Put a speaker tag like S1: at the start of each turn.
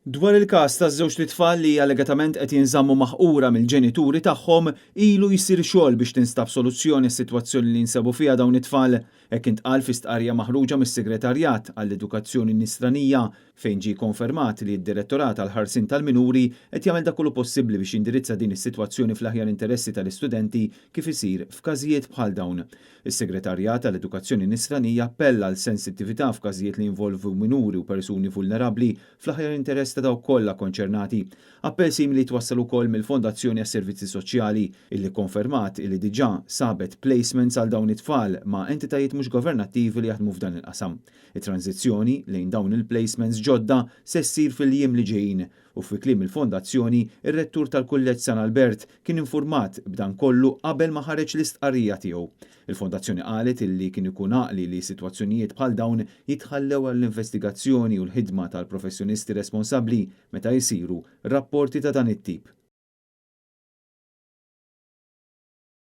S1: Dwar il-każ taż-żewġt itfal li allegatament qed jinżammu maħqura mill-ġenituri tagħhom, ilu jsir xogħol biex tinstab soluzzjoni għas-sitwazzjoni li jinsabu fiha dawn it-tfal. Hekk intqal fi stqarrija maħruġa mis-Segretarjat għall-Edukazzjoni Nisranija fejn ġie konfermat li d-Direttorat għall-Ħarsien tal-Minuri qed jagħmel dak kollu possibbli biex jindirizza din is-sitwazzjoni fl-aħjar interessi tal-istudenti kif isir f'każijiet bħal dawn. Is-Segretarjat għall-Edukazzjoni Nisranija appella għal sensittività f'każijiet li jinvolvu minuri u persuni vulnerabbli fl-aħjar interess ta' dawk kollha konċernati. Appell simili twassal ukoll mill-Fondazzjoni għas-Servizzi Soċjali illi kkonfermat illi diġà sabet placements għal dawn it-tfal ma' entitajiet mhux governattivi li jaħdmu f'dan il-qasam. It-tranżizzjoni lejn dawn il-placements ġodda se ssir fil-jiem li ġejjin u fi kliem il-Fondazzjoni, ir-Rettur tal-Kulleġġ San Albert kien infurmat b'dan kollu qabel ma ħareġ l-istqarrija tiegħu. Il-Fondazzjoni qalet illi kien ikun għaqli li sitwazzjonijiet bħal dawn jitħallew għall-investigazzjoni u l-ħidma tal-professjonisti responsabbli meta jsiru rapporti ta' dan it-tip.